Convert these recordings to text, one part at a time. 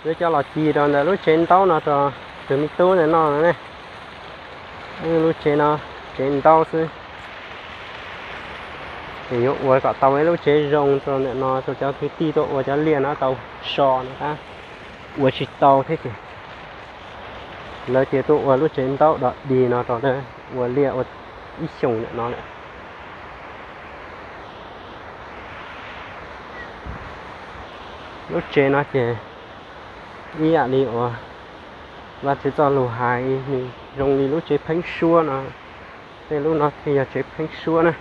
Yuav coj los ci rau ntawm lub tsev ntaub no rau tus me tub ntawm no no ne. Lub tsev no, tsev ntaub xwb. Ces yuav ua kom tau ib lub tsev zoo rau ntawm no rau cov kwv tij tuaj ua cov liaj no tau so no tab ua tsis tau thiab ces lawv cia tuaj ua lub tsev ntaub dog dig no rau lawv ua liaj ua ib xyoos ntawm no lawm. Lub tsev no ces ib yam li uas Vaj Tswv txoj lus hais, nws zoo li lub tsev pheeb suab no. Tej lub no thiaj yog tsev pheeb suab na.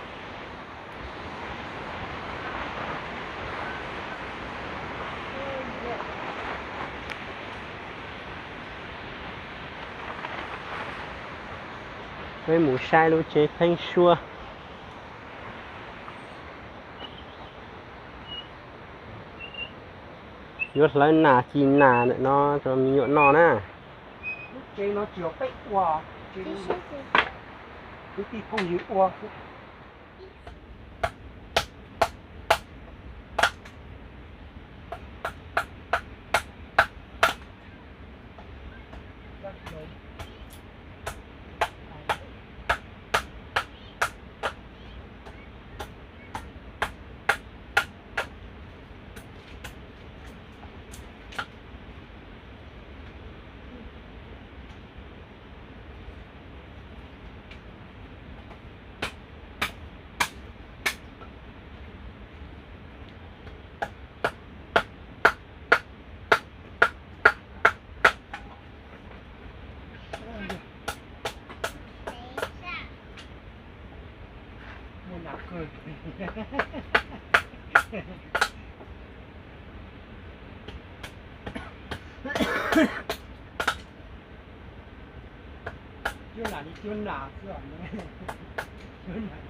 Peb mus saib lub tsev pheeb suab. Yuav hlawv nas ci nas ntawm no rau me nyuam noj na. Lub tsev no tsis yog peb ua, kwv tij phooj ywg ua. Cuab nas li cuab nas xwb os. Cuab nas li cuab nas.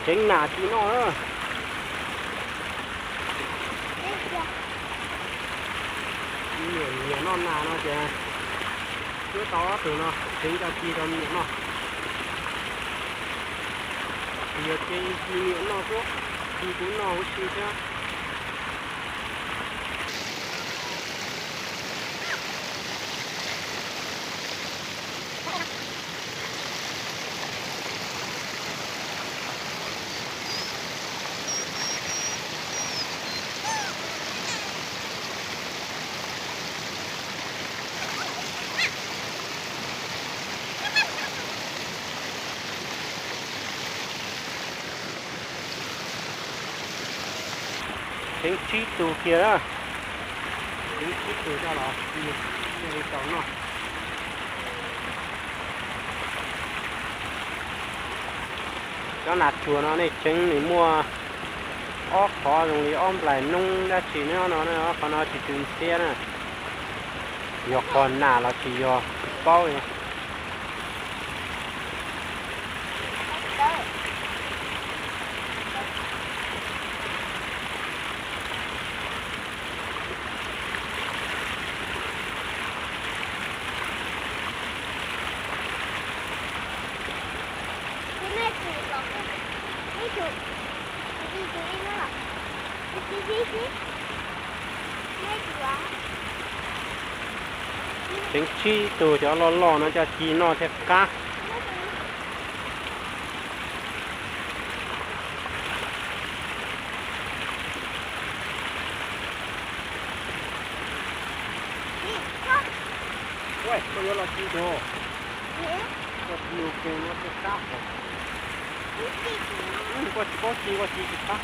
Tseev nas ci noj. Niam, niam noj nas no ces twb tau ob tug no tseev cov ci rau niam noj. Yog ces niam noj xwb, ci kuv noj huv si thiab. Tseev tsib tug kiag na. Tseev tsib tug coj los ci thiaj li tau noj. Cov nas tsuag no nej tseev nws muaj ob qhov zoo li ob nplais noob dab tsi nyob no, qhov no tsis tsw ntxhiab na. Yog qhov nas los tsis yog tsis paub li. Tseev tsib tug cov loj loj no coj ci noj thiaj qab. Koj yuav los ci tus, koj ci tus no thiaj qab os. Koj tsis paub ci koj ci tsis qab.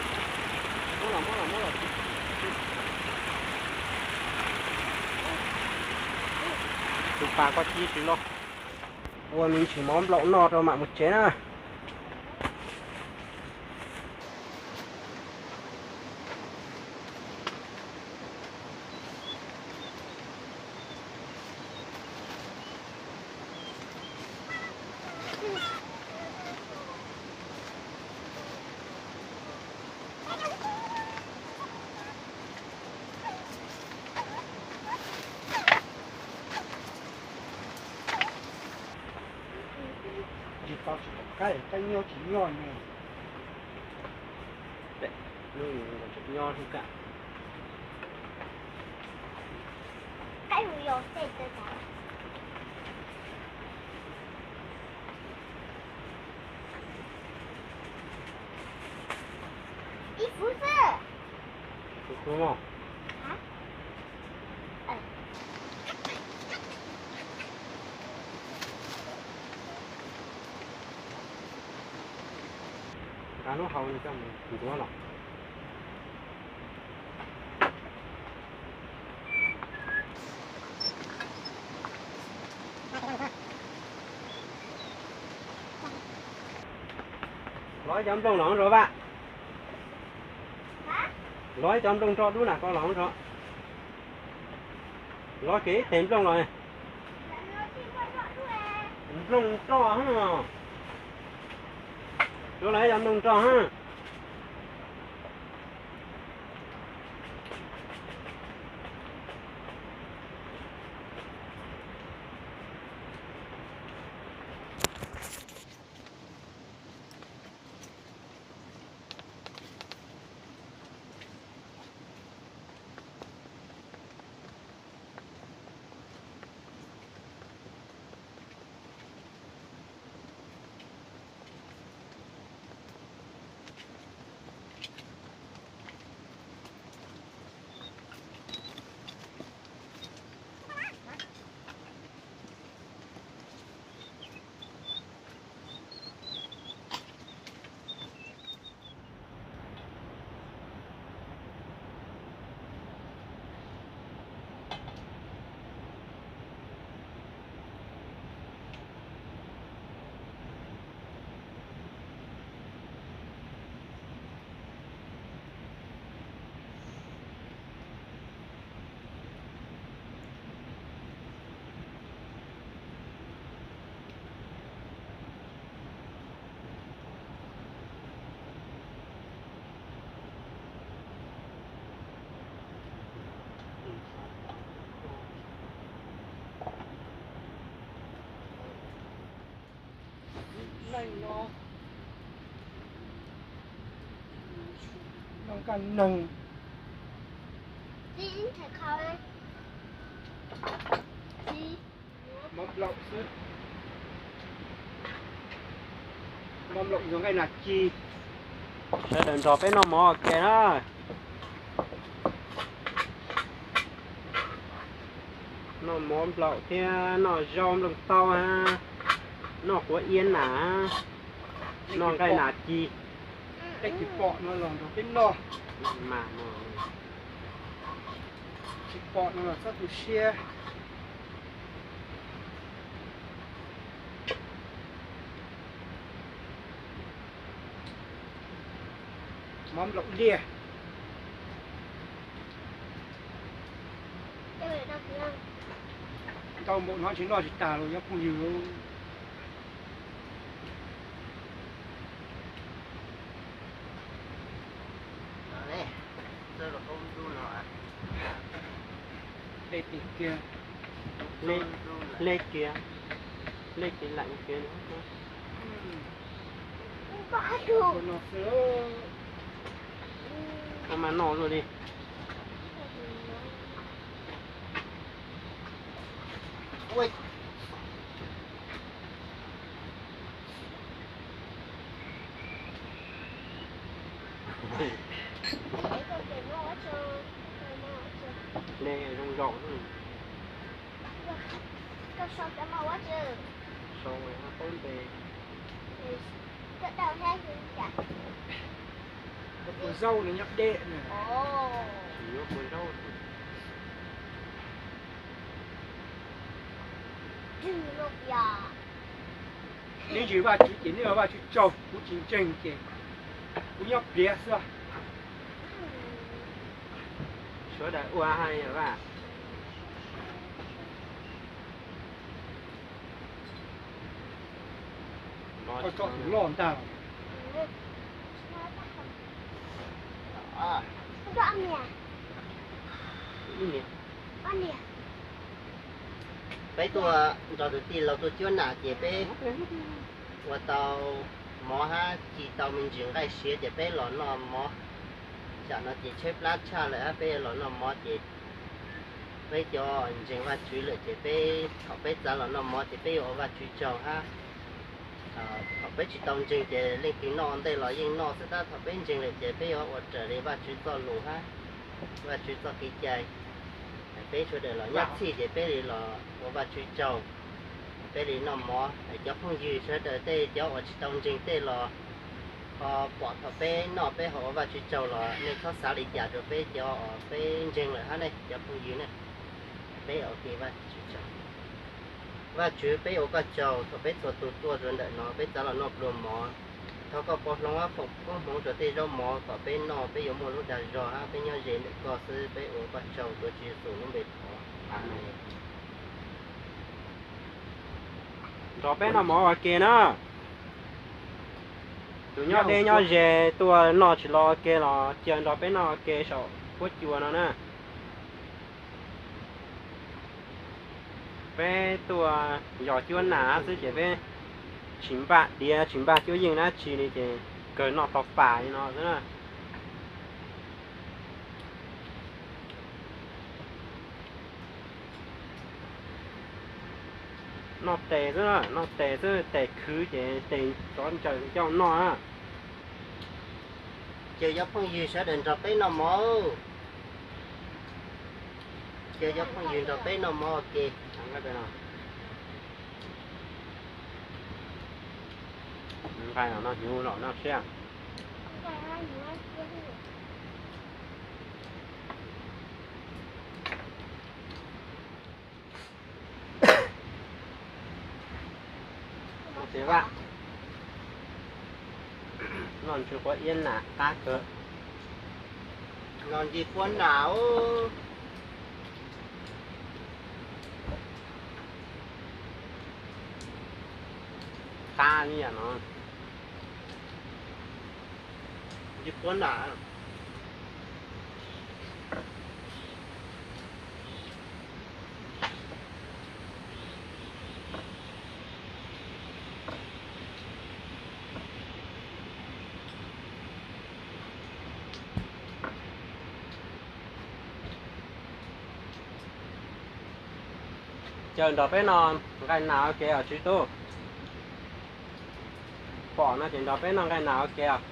Muab los muab los muab los ci. Tus pas koj ci tsis los. Ua me ntsis mov nplaum noj rau mam mus tsev na. Tsis tau tsis pom qaib, qaib nyob tsis nyob ne. Hnub no tseem nyob hlub kam. Ib fuv xwb. Tus tus no. Kav lub hau no coj mus ntuav los. Lov ib cov nplooj los zov vaj. Lov ib cov nplooj roj dub na, koj los zov. Lov kev ib teg nplooj los. Nplooj roj hab. Rov los ib cov nplooj roj hab. Neeg no, noj kaj neeg. Mov nplaum xwb. Mov nplaum yog nqaij nas ci. Sawv daws nrog peb noj mov ua ke na. Noj mov nplaum thiab noj zaub nplooj taub hab, noj quav iab nas, noj nqaij nas ci. Peb tsis pom no los nrog peb noj, tsis pom no los txhob tu siab. Mov nplaum liaj. Ntau npaum no tsis noj tsis tas los nyob phooj ywg. Hle kiag, hle kiag, hle kiag laim kiag. Mas noj luaj li. Hle zoo zaum. Sau paub npe. Koj puas zaub no nyob deb na. Tsis yuav puas zaub. Neb ntseeg Vajtswv ces neb ua Vajtswv tsaug, kuv tsis ntseeg ces kuv nyob pliav xwb. Sawv daws ua hais vaj. Koj tso tus loj ntag. Peb tuaj nrog tus tij laug tuaj cuab nam ces peb ua tau mov hab ci tau me ntsis nqaij siav ces peb los noj mov. Tsam no ces tshaib plab tshaj lawm hab peb los noj mov ces peb cov ntseeg Vajtswv lawm ces peb thaum peb txav los noj mov ces peb yuav ua Vajtswv tsaug hab. Thaum peb tsis tau ntseeg ces leej twg noj ua ntej los yeej noj xwb tab thaum peb ntseeg lawm ces peb yuav ua raws li Vajtswv txoj lus hab Vajtswv txoj kev cai. Peb sawv daws los nyob txhij ces peb li los ua Vajtswv tsaug, peb li noj mov. Cov phooj ywg sawv daws tej cov uas tsis tau ntseeg tej los ho pom thaum peb noj peb ho ua Vajtswv tsaug los nej txhob xav li cas rau peb cov uas peb ntseeg lawm hab ne cov phooj ywg ne. Peb ua ke Vajtswv tsaug. Vajtswv, peb ua koj tsaug thaum peb txhua tus tuaj rau ntawm no peb txav los noj pluag mov. Thov koj pov hloov hab foom koob hmoov rau tej zaub mov kom peb noj peb yuav muaj lub dag zog hab peb nyob ze ntawm koj xwb. Peb ua koj tsaug tuav Tswv Yexus lub npe thov, Amees. Nrog peb noj mov ua ke na. Tus nyob deb nyob ze tuaj noj tsis los ua ke los cia nrog peb noj ua ke saum huab cua no na. Peb tuaj yog cuab nam xwb ces peb tsis npaj diav tsis npaj cuab yeej dab tsi li ces kawg noj tau pas li no xwb na. Noj tes xwb, noj tes xwb, tes khwv ces tes tsov ntsaws coj noj na. Ces cov phooj ywg sawv daws nrog peb noj mov. Ces cov phooj ywg nrog peb noj mov ua ke. Nqaij los noj hnyuv los noj siab. Noj ntsis quav iab nas qab kawg. Noj ntsis quav nas. Qab ib yam no. Ntsis quav nas. Ces nrog peb noj nqaij nas ua ke os Tswv Tub. Pom no ces nrog peb noj nqaij nas ua ke os.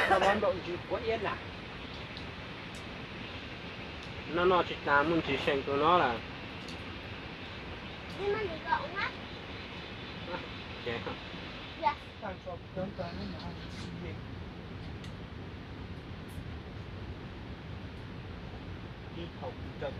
Noj mov nplaum ntsis quav iab nas. Noj noj tsis tas muaj ntsis seem tus no lawm. Ib thaum kuv tsaws,